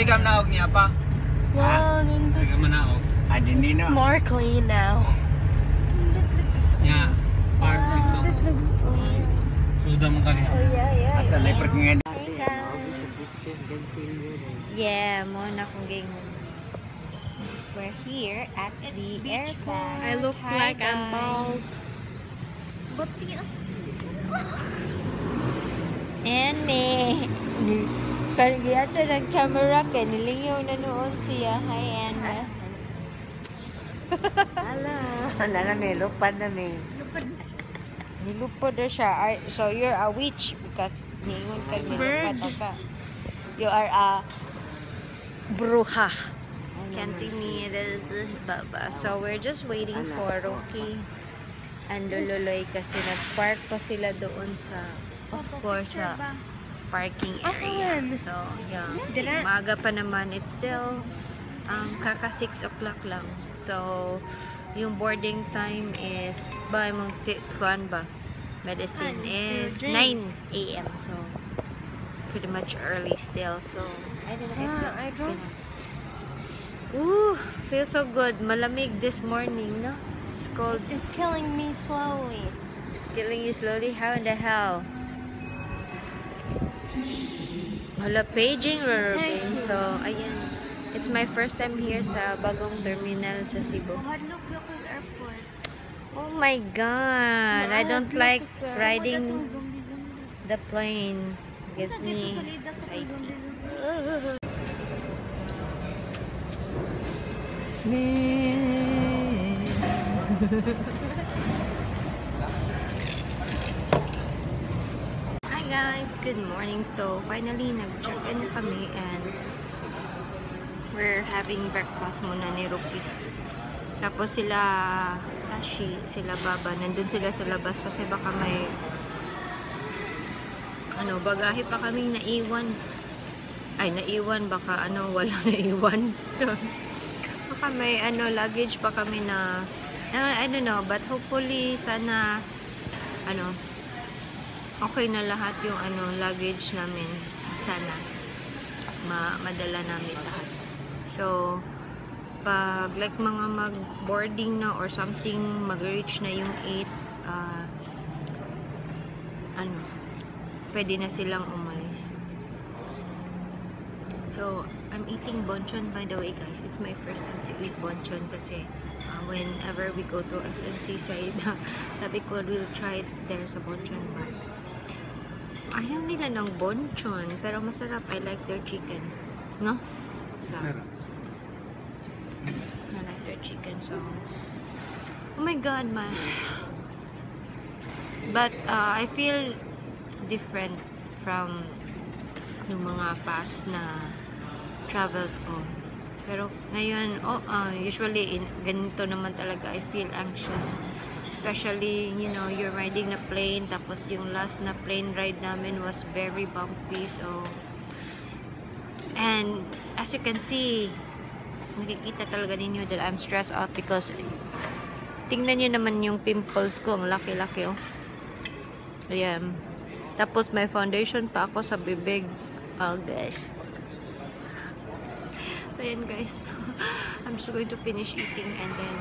gam naog niya pa. Wow, Gam naog. it's more clean now. Yeah. Park dito. Suda mo kaniya. Asa na parkingan. Yeah, mo na kong gingon. We're here at the airport. I look like I'm bald. But yes. And kargiyata ng camera kay nilingaw na noon siya. Hi, Anna. Hello. Nana may lupad na may. Nilupod na siya. So you're a witch because ningon kay nilupad ka. You are a bruja. Can't see me. Baba. So we're just waiting for Rocky and Lululoy kasi nag-park pa sila doon sa, of course, sa parking area. So yeah, umaga pa naman. It's still kaka 6 o'clock lang. So yung boarding time is by mong medicine is 9 a.m. So pretty much early still. So I don't know. Ooh, feels so good. Malamig this morning, no? It's cold. It's killing me slowly. It's killing you slowly? How in the hell? Hala, paging Ruben. So, ayan. It's my first time here sa bagong terminal sa Cebu. Oh my God! I don't like riding the plane. Gives me anxiety. Hi guys, good morning. So finally nag-check-in na kami and we're having breakfast muna ni Ruki. Tapos sila Sashi, sila Baba, nandun sila sa labas kasi baka may bagahe pa kaming naiwan. Ay, naiwan, baka wala naiwan. Baka may luggage pa kami na I don't know, but hopefully sana okay na lahat yung luggage namin. Sana madala namin lahat. So pag like mga mag-boarding na or something, mag-reach na yung 8 pwede na silang umalis. So I'm eating bonchon, by the way guys. It's my first time to eat bonchon kasi whenever we go to SNC side, sabi ko we'll try it there sa bonchon bar. Ayaw nila ng bonchon pero masarap. I like their chicken, no? So, I like their chicken. So oh my God, man. But I feel different from yung mga past na travels ko. Pero ngayon, usually ganito naman talaga. I feel anxious. Especially, you know, you're riding a plane. Tapos yung last na plane ride namin was very bumpy. So, and as you can see, nakikita talaga ninyo that I'm stressed out because tingnan nyo naman yung pimples ko. Ang laki-laki, oh. Ayan. Tapos may foundation pa ako sa bibig. Oh gosh. So yan guys. I'm just going to finish eating and then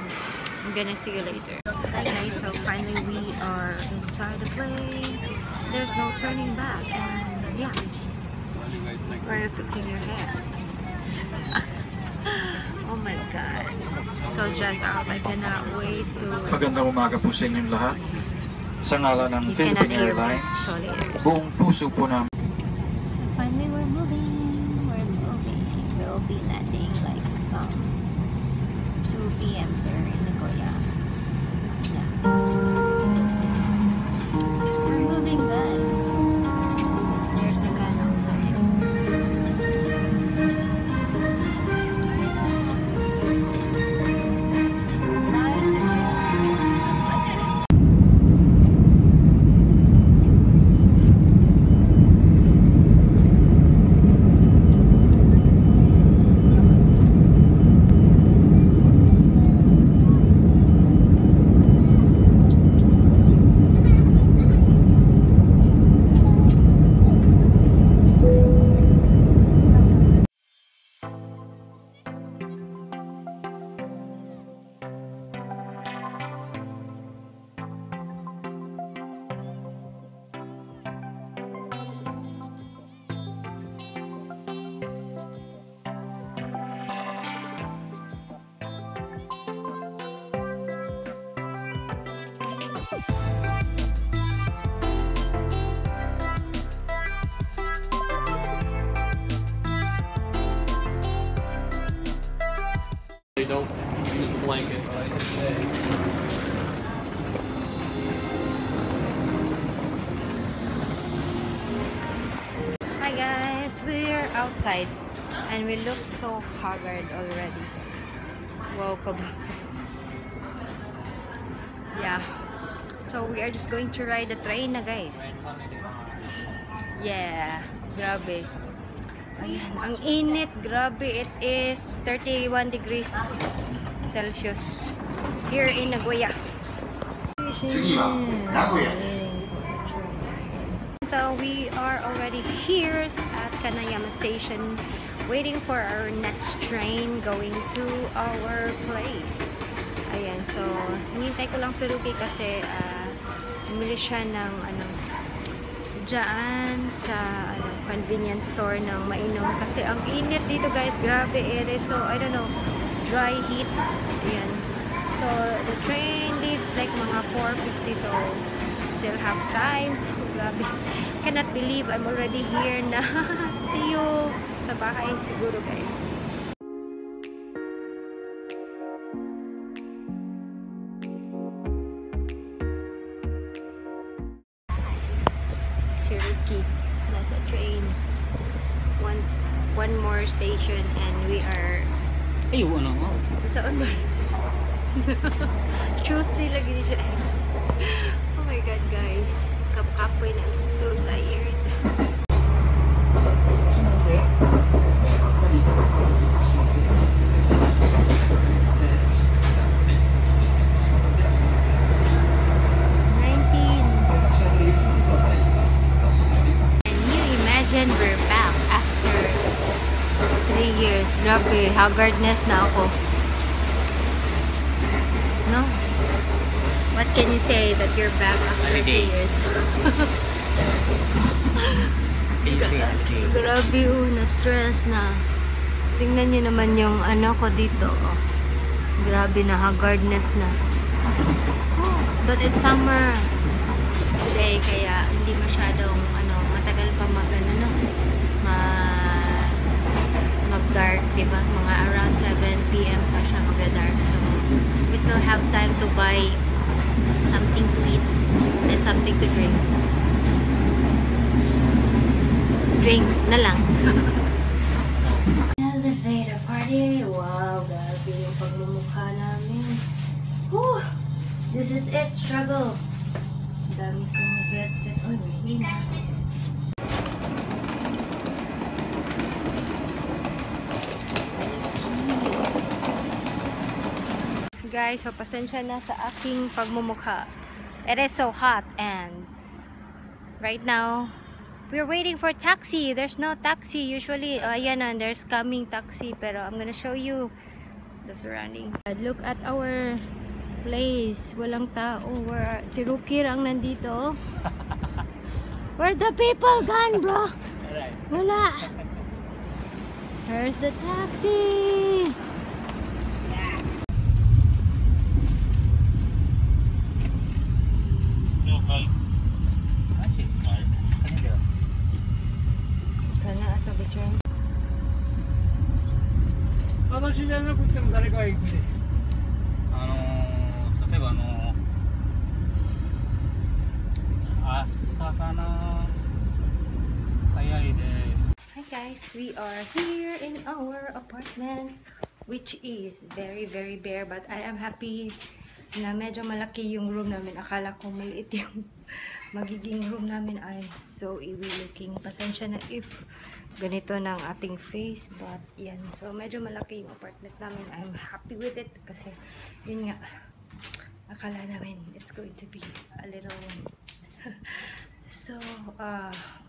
I'm gonna see you later. Hi guys, so finally we are inside the plane. There's no turning back and yeah. Where are you fixing your hair? Oh my God. So stressed out. I cannot wait to... Magandang umaga po sa inyong lahat. Sa ngalan ng Philippine Airlines, buong puso po namin. So finally we're moving. We'll be landing like 2 p.m. there in Nagoya. Yeah. We're moving guys. There's the gun outside. They don't use a blanket, right? Hi guys, we're outside and we look so haggard already. Woke up. Yeah. So we are just going to ride the train na guys. Yeah. Grabe. Ayan, ang init. Grabe. It is 31 degrees Celsius here in Nagoya. So we are already here at Kanayama Station waiting for our next train going to our place. Ayan, so hinintay ko lang si Ruki kasi bumili siya ng dyan sa convenience store ng mainom kasi ang init dito guys, grabe. It is so, I don't know, dry heat. Ayan. So the train leaves like mga 4:50, so still have time. So grabe, cannot believe I'm already here na. See you sa bahay siguro guys. Si Ricky nasa train. One more station and we are saan ba? Juicy lagi siya. Oh my god guys, kapoy na. I'm so tired. We're back after 3 years. Grabe, haggardness na ako. No? What can you say that you're back after 3 years? Grabe, na-stress na. Tingnan nyo naman yung ko dito. Oh. Grabe na, haggardness na. But it's summer today, kaya hindi masyadong matagal pa mag-dark, diba? Mga around 7 PM pa siya mag-dark. So, we still have time to buy something to eat and something to drink. Drink na lang. Elevator party. Wow, grabe yung pagmumukha namin. Whew! This is it, struggle. Dami kong bet-bet. Oh, nahina. Guys, so pasensya na sa aking pagmumukha. It is so hot and right now we're waiting for taxi. There's no taxi usually. Ayan na, there's coming taxi, pero I'm gonna show you the surrounding. Look at our place. Walang tao. Si Ruki ang nandito. Where's the people gone, bro? Wala. Where's the taxi? Hi guys, we are here in our apartment, which is very bare, but I am happy na medyo malaki yung room namin. Akala ko maliit yung magiging room namin. I'm so eerie looking. Pasensya na if ganito ng ating face, but yan. So medyo malaki yung apartment namin. I'm happy with it kasi yun nga, akala namin it's going to be a little so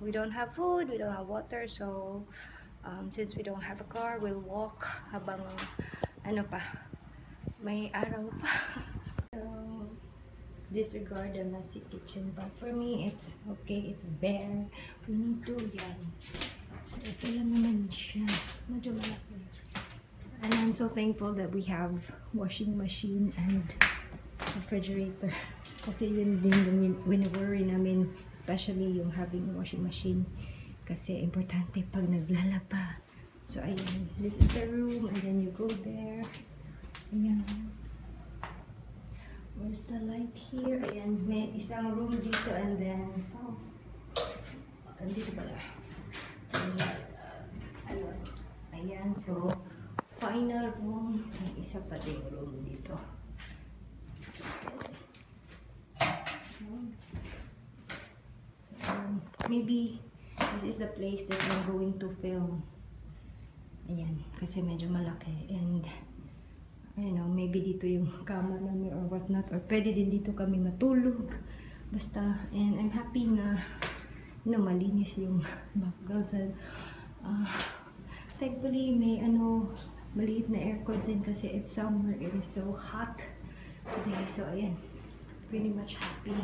we don't have food, we don't have water, so since we don't have a car, we'll walk habang may araw pa. So disregard the messy kitchen, but for me it's okay, it's bare. We need to yan. So ito lang naman siya, medyo malaki. And I'm so thankful that we have washing machine and refrigerator. Kasi yun din yung wina-worry namin, especially yung having washing machine. Kasi importante pag naglalaba. So ayan, this is the room and then you go there. Ayan. Where's the light here? Ayan, may isang room dito and then, oh, andito pala. Ayun. Ayan, so, final room. May isa pa ding room dito. So, maybe this is the place that I'm going to film. Ayan, kasi medyo malaki and I don't know, maybe dito yung kama namin or whatnot, or pwede din dito kami matulog. Basta, and I'm happy na, you know, malinis yung background sa, thankfully, may maliit na aircon din kasi it's summer, it is so hot today. So, ayan, pretty much happy.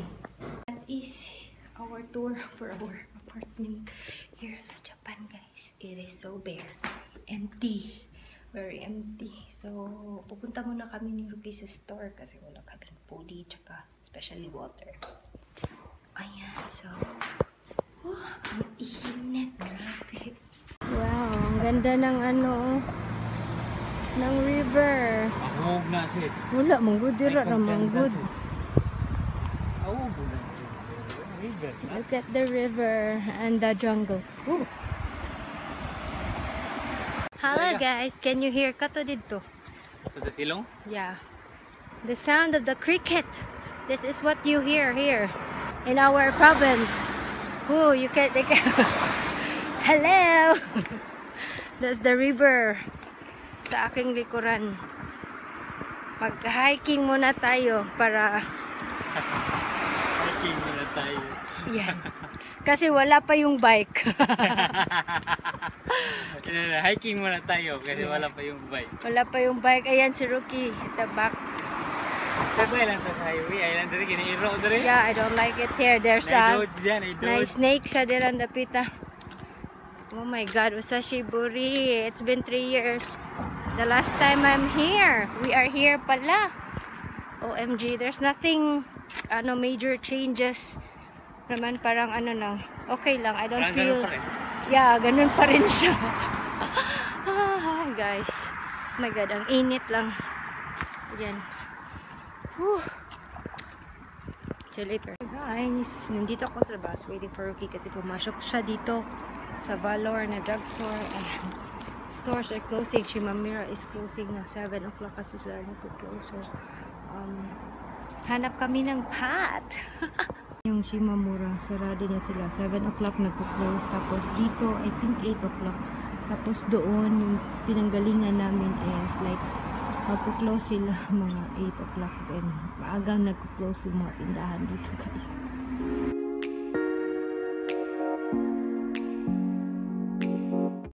That is our tour for our apartment here sa Japan, guys. It is so bare, empty. Very empty. So, pupunta muna kami ni Ruki sa store kasi wala kaming foodie, tsaka especially water. Ayan, so, ang init. Grabe. Wow, ang ganda ng ng river. Mahog na siya. Wala, manggod dira na manggod. Look at the river and the jungle. Ooh. Hello guys, can you hear kato dito? Sa silong? Yeah. The sound of the cricket. This is what you hear here in our province. Oh, you can hello. That's the river sa aking likuran. Mag-hiking muna tayo para Hiking muna tayo. yeah. Kasi wala pa yung bike. Hiking muna tayo kasi wala pa yung bike. Wala pa yung bike. Ayan si Ruki at the back. Sabay lang sa highway. Ay lang diri giniiro diri. Yeah, I don't like it here. There's a nice snake sa diran dapita. Oh my God, Usashi Buri. It's been 3 years. The last time I'm here. We are here pala. OMG, there's nothing major changes. Naman parang lang. Okay lang. I don't parang feel ganun pa rin. yeah, ganun pa rin siya. Guys. Oh my God, ang init lang. Ayan. Whew. See you later. Guys, nandito ako sa bus waiting for Ruki kasi pumasok siya dito sa Valor na drugstore. And stores are closing. Shimamura is closing na 7 o'clock kasi sila nagko-close. So, hanap kami ng pat. Yung Shimamura, sarado na sila. 7 o'clock nagko-close. Tapos dito, I think 8 o'clock. Tapos doon, yung pinanggalingan namin is like, magko-close sila mga 8 o'clock. And maagang nagko-close yung mga tindahan dito, guys.